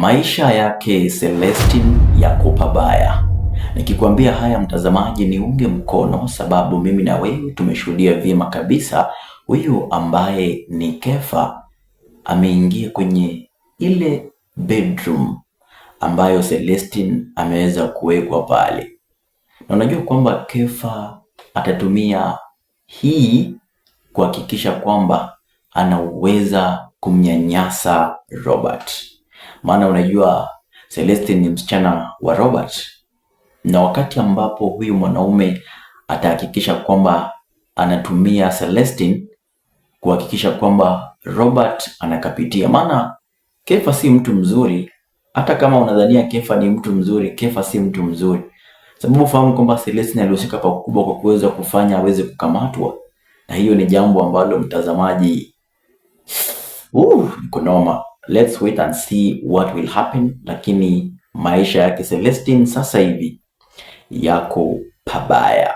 Maisha yake Celestine yako pabaya. Nikikwambia haya mtazamaji, niunge mkono, sababu mimi na wewe tumeshuhudia vyema kabisa huyu ambaye ni Kefa ameingia kwenye ile bedroom ambayo Celestine ameweza kuwekwa pale, na unajua kwamba Kefa atatumia hii kuhakikisha kwamba anaweza kumnyanyasa Robert, maana unajua Celestine ni msichana wa Robert, na wakati ambapo huyu mwanaume atahakikisha kwamba anatumia Celestine kuhakikisha kwamba Robert anakapitia, maana Kefa si mtu mzuri. Hata kama unadhania Kefa ni mtu mzuri, Kefa si mtu mzuri, sababu fahamu kwamba Celestine alihusika pakubwa kwa kuweza kufanya aweze kukamatwa, na hiyo ni jambo ambalo mtazamaji, kunoma. Let's wait and see what will happen, lakini maisha yake Celestine sasa hivi yako pabaya.